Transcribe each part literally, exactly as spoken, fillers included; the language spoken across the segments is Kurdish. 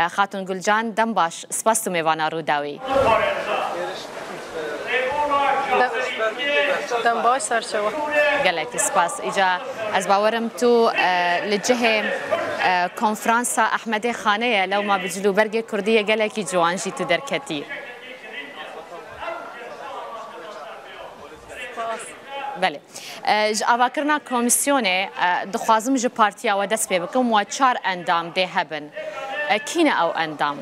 Xatun Gulcan, dem baş, spas tu mêvana Rûdawê yî. Dem baş, serçewa. Gelekî spas. Îca ez bawerim tu, e, li cihê, e, konferansa Ehmedê Xanê ye, lewma bi cilûbergê kurdî yê gelekî ciwan jî tu derketî. Spas. Belê. E, ji avakirina komîsyonê, e, dixwazim ji partiya we dest pê bikim, we çar endam dê hebin. E, kî ne ew endam?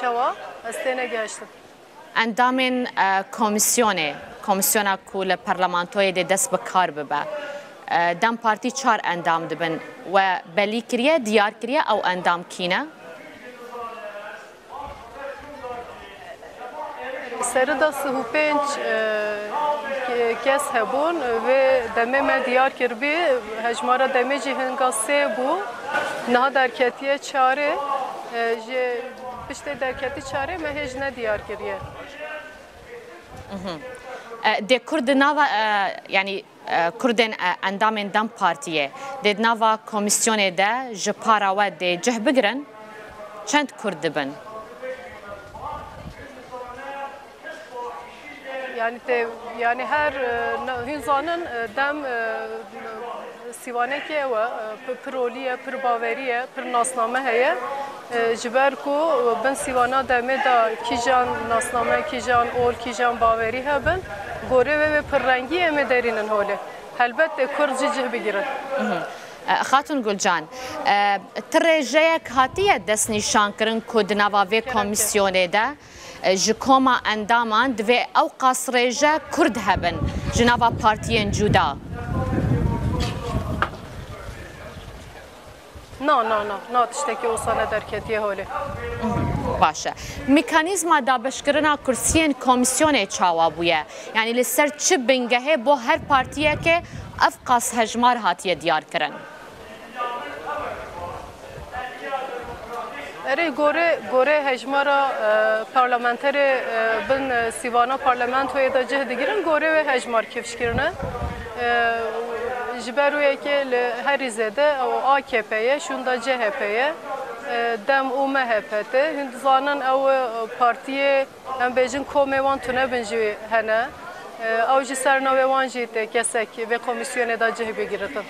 Çawa? Ez tênegehiştim. Endamên, e, komîsyonê, komîsyona ku li parlamentoyê dê dest bi kar bibe. E, dem Partî çar endam dibin. We belî kiriye, diyar kiriye ew endam kî ne? Serida sih û pênc, e, ke-, kes hebûn, vê demê me diyar kiribî, hejmara demê jî hinga sê bû, niha derketiye çarê, e, ji piştê derketî çarê me hêj nediyar kiriye. E, dê Kurd di nava, e, yanî, e, Kurdên, e, endamên dem Partiyê dê di nava komîsyonê de ji para we dê cih bigirin? Çend Kurd dibin? Yani te, yani her, e, na-, hûn zanin, e, dem, e, sîwanekê ew e, e, pi-, pir olî ye, pir bawerî ye, pir nasname heye. E, ji ber ku bin sîwana demê de kîjan nasname, kîjan ol, kîjan bawerî hebin, gorê wê wê pirrengî em ê derînin holê. Helbet tê Kurd jî cih bigirin. E, Xatun Gulcan, e, ti rêjeyek hatiye destnîşankirin ku di nava vê komîsyonê de, e, ji koma endaman divê ew qas rêje Kurd hebin ji nava partiyên cuda? Na, na, na, na tiştekî wisa nederketiye holê. Baş e. Mekanîzma dabeşkirina kursiyên komîsyonê çawa bûye? Yanî li ser çi bingehê bo her partiyekê ev qas hejmar hatiye diyarkirin? Erê, gorê, gorê hejmara, e, parlamenterê, e, bin, e, sîvana parlamentoyê de cih digirin, gorê wê hejmar kifş kirine. E, ji ber wê yekê li herî zêde ew A K P ye, şûnda C H P ye, e, dem û M H P tê. Hûn dizanin ew, e, partiyê, em bêjin komê wan tune bin jî hene. E, ew jî ser navê wan jî tê kesek vê komîsyonê de cih bigiritin.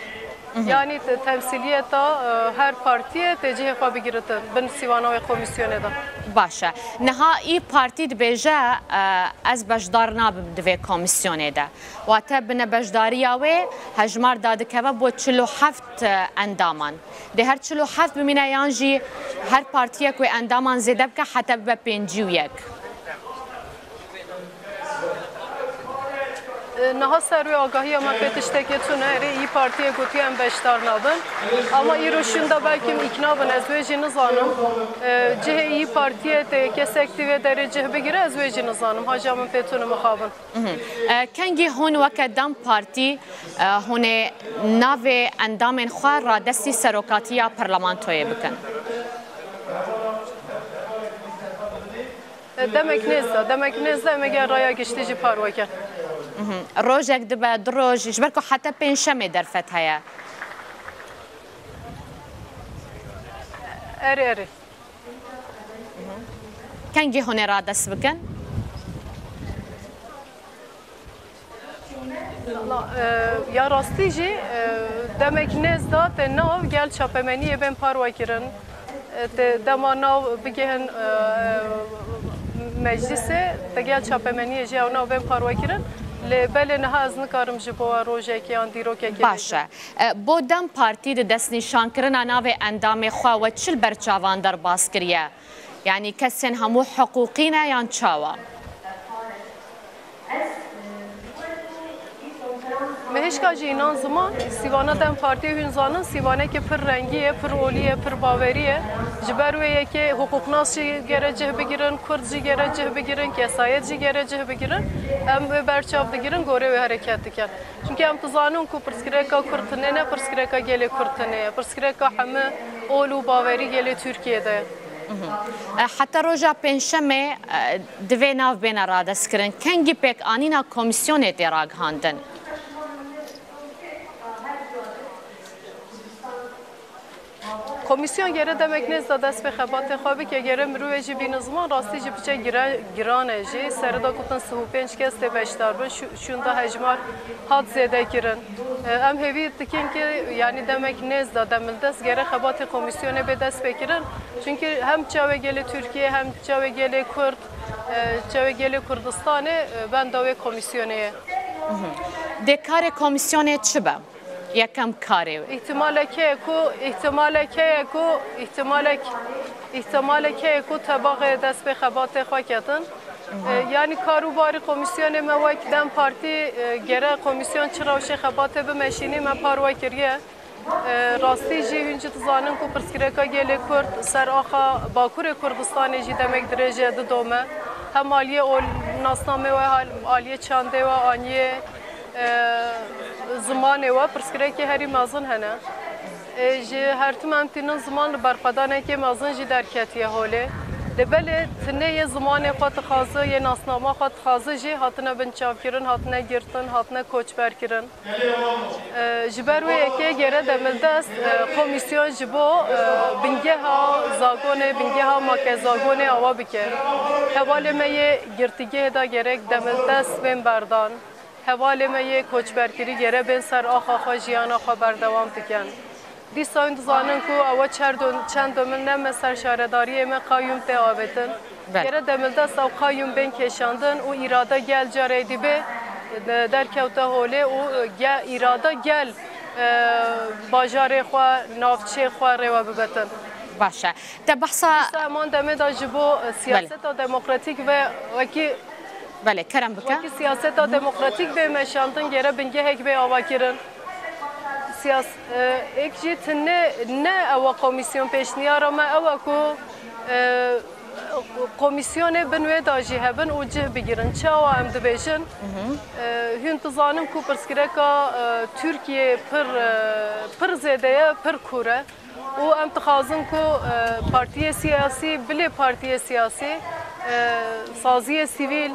Yanî te-, temsîliyeta, e, her partiyê tê cihê xwe bigiritin bin sîvana wê komîsyonê de. Baş e. Niha İYİ Partî dibêje, e, ez beşdar nabim di vê komîsyonê de. Wate bi nebeşdariya wê hejmar dadikeve bo çil û heft endaman. Dê her çil û heft bimîne yan jî her partiyek wê endaman zêde bike heta bibe pêncî û yek. E, niha ser wê agahiya me pê tiştekê tune, erê, İYİ Partiyê gotiye em beşdar nabin. Ama îro şûnda belkî em îkna bin, ez wê jî nizanim. E, cihê İYİ Partiyê tê kesek di vê derê cih bigire, ez wê jî nizanim. Haja min pê tune mixabin. E, kengî hûn weke dem Partî, e, hûn ê navê endamên xwe radestî serokatiya parlamentoyê bikin? E, demek nêz de, demek nêz de em ê gel raya giştî jî parve kin. Rojek dibe, du roj, ji ber ku heta pêncşemê derfet heye. Erê, erê. Kengî hûn ê radest bikin? Na, e, ya rastî jî, e, demek nêz de tê nav gel çapemeniyê bên parve kirin. E, tê dema nav bigihin, e, meclîsê, tê gel çapemeniyê jî ew nav bên parve kirin. Lê belê niha ez nikarim ji bo we rojekê yan dîrokekê bêjim. Baş e. E, bo dem Partî di destnîşankirina navê endamê xwe we çi li ber çavan derbas kiriye? Yanî kesên hemû hiqûqî ne yan çawa? Me hişka jî înan ziman, sîvana dem Partiyê hûn zanin, sîvanekê pir rengî ye, pir olî ye, pir bawerî ye. Ji ber wê yekê hiqûqnas jî gere cih bigirin, Kurd jî gere cih bigirin, kesayet jî gere cih bigirin. Em wê berçav digirin, gorê wê hereket dikin. Çimkî em dizanin ku pirsgirêka Kurd tune ne, pirsgirêka gelê Kurd tune ye. Pirsgirêka hemî ol û bawerî gelê Tirkiyê de ye. E, heta roja pêncşemê, e, divê nav bêne radestkirin. Kengî pêkanîna komîsyonê tê ragihandin? Komîsyon gere demek nêz de dest pê xebatê xwe bike, gere mirovê jî bîne ziman, rastî jî piçe gire-, giran e jî. Serê de gotin sih û pênc kes tê beşdar bin, şû-, şûnda hejmar hat zêde kirin. E, em hêvî dikin ki, yanî demek nêz de demildest gere xebatê komîsyonê bê dest pê kirin. Çunkî hem çavê gelê Tirkiyê, hem çavê gelê Kurd, e, çavê gelê Kurdistanê, e, benda wê komîsyonê ye. Dê karê komîsyonê çi be? Yekem karê. Îhtimalek heye ku, îhtimalek heye ku, îhtimalek, îhtimalek heye ku tebaxê dest pê xebatê xwe ketin. E, yanî kar û barî komîsyonê me wek DEM Partî, e, gere komîsyon çi rewşê xebatê bimeşînî me par we kiriye. E, rastî jî hûn jî dizanin ku pirsgirêka gelê Kurd ser axa Bakurê Kurdistanê jî demek dirêj e dido me. Hem aliyê ol-, nasnamê we, hal-, aliyê çandê we, aniyê, e, zimanê we pirsgirêkê herî mezin hene. E, ji her tim em tînin ziman li berxwedanekê mezin jî derketiye holê. Lê belê tinê yê zimanê xwe dixwaze, yê nasnama xwe dixwaze jî hatine binçavkirin, hatine girtin, hatine koçberkirin. E, ji ber wê yekê gere demildest, e, komîsyon ji bo, e, bingeha zagonê, bingeha makezagonê awa bike. Hevalê me yê girtîgehê de gerek demildest bên berdan. Hevalê me yê koçberkirî gere bên ser axa xwe, jiyana xwe berdewam dikin. Dîsa hûn dizanin ku ew çer do-, çend domin ne me ser şaredariyê me qayûm tê avêtin. Belê. Gere demildest ew qayûm bên kêşandin û îrada gel carê dî bê, e, derkewte holê û, e, ge-, îrada gel, e, bajarê xwe, navçê xwe rêwe bibetin. Baş e. Te behsa Dîsa em an demê de ji bo, e, siyaseta demokratîk ve wekî Belê, kerem bike. Wekî siyaseta demokratîk bê meşandin, gere bingehek bê avakirin. Siyas-, e, êk jî tine ne ewa komîsyon pêşniyara me ew e ku, e, komîsyonê bin wê de jî hebin û cih bigirin. Çawa em dibêjin? E, hûn dizanin ku pirsgirêka, e, Tirkiyê pir, e, pir zêde ye, pir kûr e. Û em dixwazin ku, e, partiyê siyasî, bilê partiyê siyasî, e, saziyê sivîl,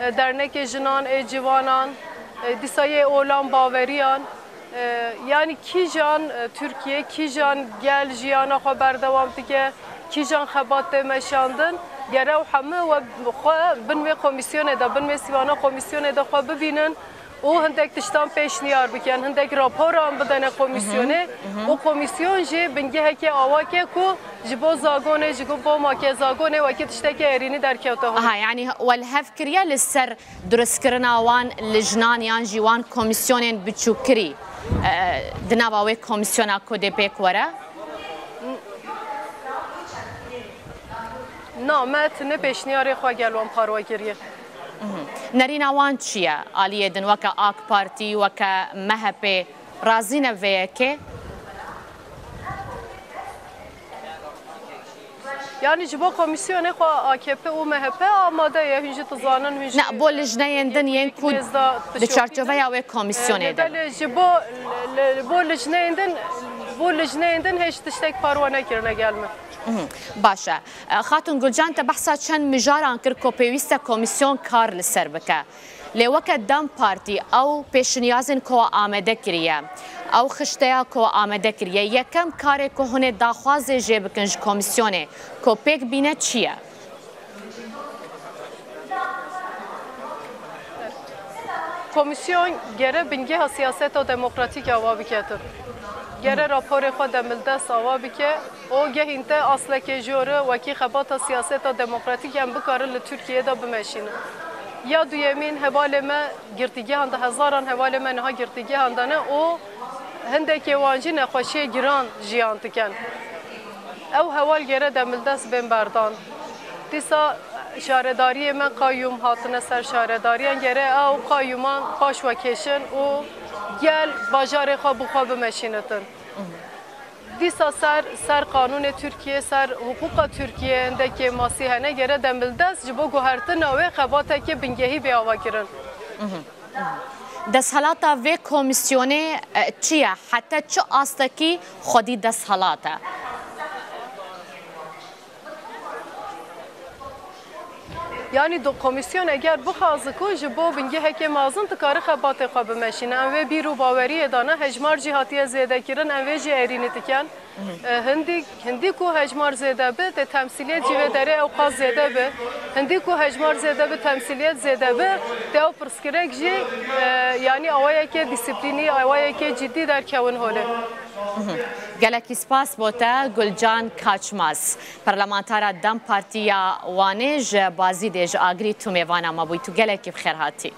e, dernekê jinan, ê ciwanan, e, dîsa yê olan baweriyan, e, yanî kîjan, e, Tirkiye, kîjan gel jiyana xwe berdewam dike, kîjan xebat tê meşandin, gere ew hemû we xwe bin wê komîsyonê de, bin wê sîwana komîsyonê de xwe bibînin. Û hindek tiştan pêşniyar bikin, hindek raporan bidene komîsyonê û komîsyon jî bingeheke awa ke ku ji bo zagonê, ji bo make zagonê wekî tiştekî erînî derkewte holê. Aha, yanî we li hev kiriye li ser durustkirina wan lijnan yan jî wan komîsyonên biçûkirî, e, di nava wê komîsyona ku dê pêk were? Na, me tine pêşniyarê xwe gel wan parve kiriye. Nerîna wan çi ye? Aliyê din weke AK Partî, weke MHP razî ne vê yekê? Yanî ji bo komîsyonê xwe AKP û MHP amade ye, hûn jî dizanin, hûn jî Ne, bo lijneyên din yên ku mêz de di tişopî çarçoveya din. Wê komîsyonê de. Belê ji bo, li, bo lijneyên din, bo lijneyên din hêj tiştek parve nekirine gel me. Mhm. Baş e. E, Xatûn Gulcan, te behsa çend mijaran kir ku pêwîst e komîsyon kar li ser bike. Lê weke DEM Partî ew pêşniyazên ku amade kiriye, ew xişteya ku amade kiriye, yekem karê ku hûn ê daxwazê jê bikin ji komîsyonê ku pêk bîne çi ye? Komîsyon gere bingeha siyaseta demokratîk ava biketin. Gere raporê xwe demildest ava bike û gehîn te aslekê jor e, wekî xebata siyaseta demokratîk em bikarin li Tirkiyeyê de bimeşînin. Ya duyemîn, hevalê me girtîgehan de, hezaran hevalê me niha girtîgehan de ne û hindekê wan jî nexweşiyê giran jiyan dikin. Ew heval gere demildest bên berdan. Dîsa şaredariyê me qayûm hatine ser şaredariyan, gere ew qayûman paş ve kêşin û gel bajarê xwe bi xwe bimeşînitin. Dîsa ser, ser qanûnê Tirkiye, ser hiqûqa Tirkiye hindekê masî hene, gere demildest ji bo guhertina wê xebatekê bingehî bê avakirin. Desthilata vê komîsyonê, e, çi ye? Heta çi astekî xwedî desthilat e? Yanî do komîsyon eger bixwaze ku ji bo bingehekê mezin dikare xebatê xwe bimeşîne, em vê bîr û baweriyê dane, hejmar jî hatiye zêdekirin, em vê jî erînî dikin. E, hindî, hindî ku hejmar zêde bi, tê temsîliyet jî vê derê ew qas zêde bi. Hindî ku hejmar zêde bi, temsîliyet zêde bi, tê ew pirsgirêk jî, e, yanî awayeke dîsîplînî, awayeke cidî derkewin holê. Gelekî spas bo te Gulcan Kaçmaz, parlamentara dem Partiya Wanê ji Bazîdê ji Agirî tu mêvana me bûyî. Tu gelekî bi xêr hatî.